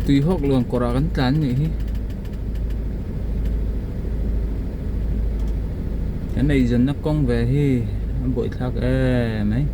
Tuihawk luan kawrah kan tlan nih hi. Kan eizawnna kawng ve hi a buaithlak em mai.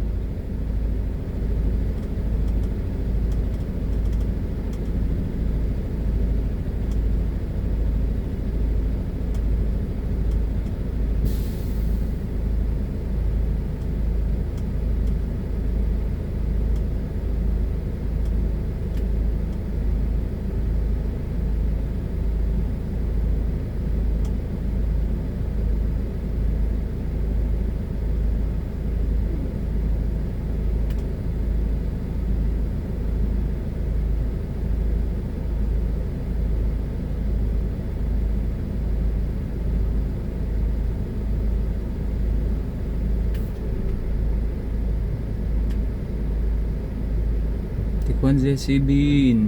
Tikhuan JCB in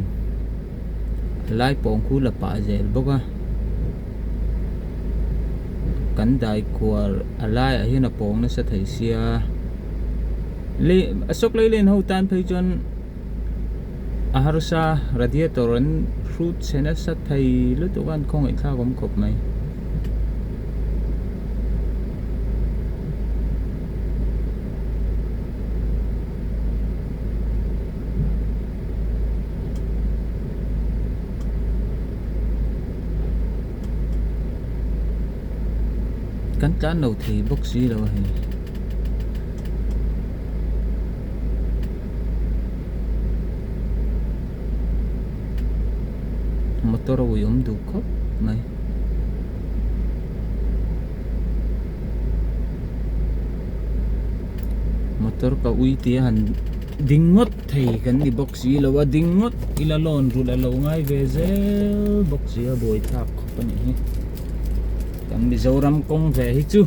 a lai pawng khu la pah zel bawk a kan dai kuar a laiah hian a pawng nasa thei sia lei Ashok Leyland ho tan phei chuan a harsa radiator an hrut chhe nasa thei lutuk a an khawngaih thlak awm khawp mai. Kan tlan lo thei bawk si lo a hei. Motor a ui awm duh khawp mai. Motor ka ui tia han ding ngawt thei kan ni bawk si lo a ding ngawt ila lawn rulh a lo ngai ve zel bawk si a buaithlak khawp a nih hi kan Mizoram kawng ve hi chu.